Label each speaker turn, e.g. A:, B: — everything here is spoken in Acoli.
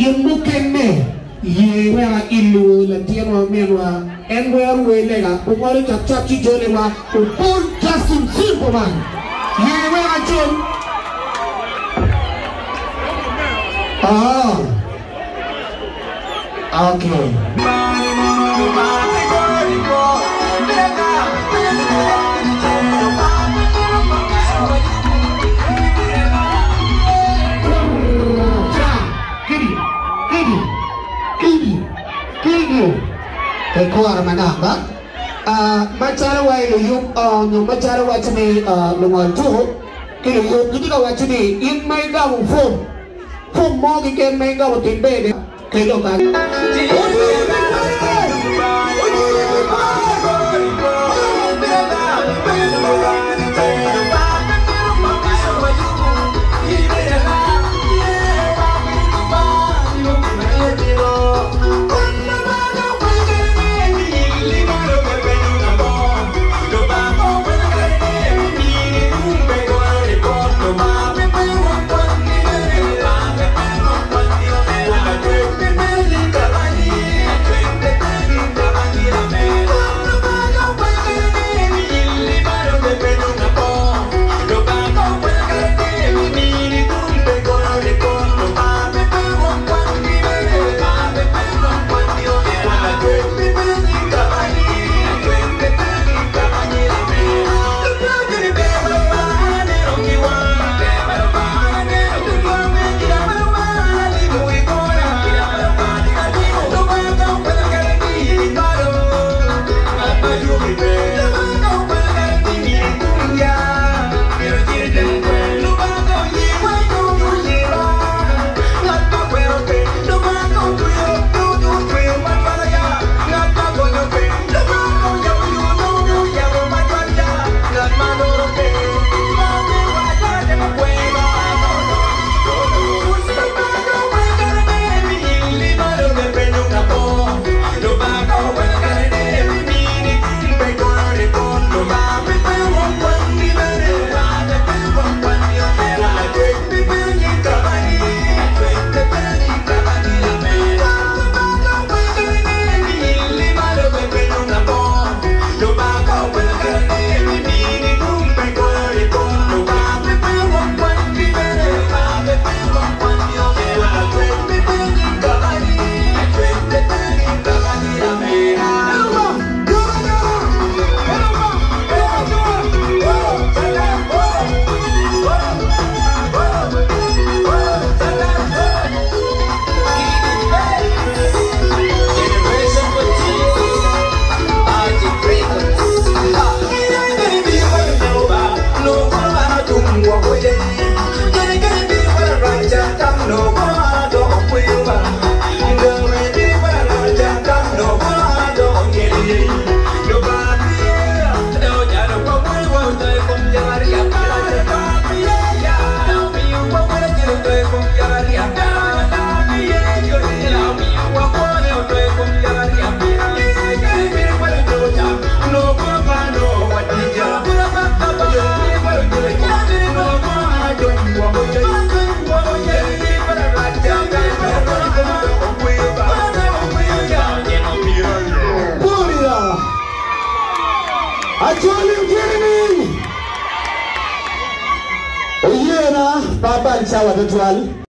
A: Gin mukene ye wek ailo latinwa ominwa en wero wer lega ongolo cakcak ci jole wa obol Justin Simple man ye wek acol Ah okay. Kikuro manok ba? Macalo wa i luyub nyo macalo waco ni lungol tuku ki luyub gitye ka waco ni in ma igamo fom, fom mo keken ma igamo tim bene kelo ka. Acholi otyeno ni oyena pe abal cawa tutwal.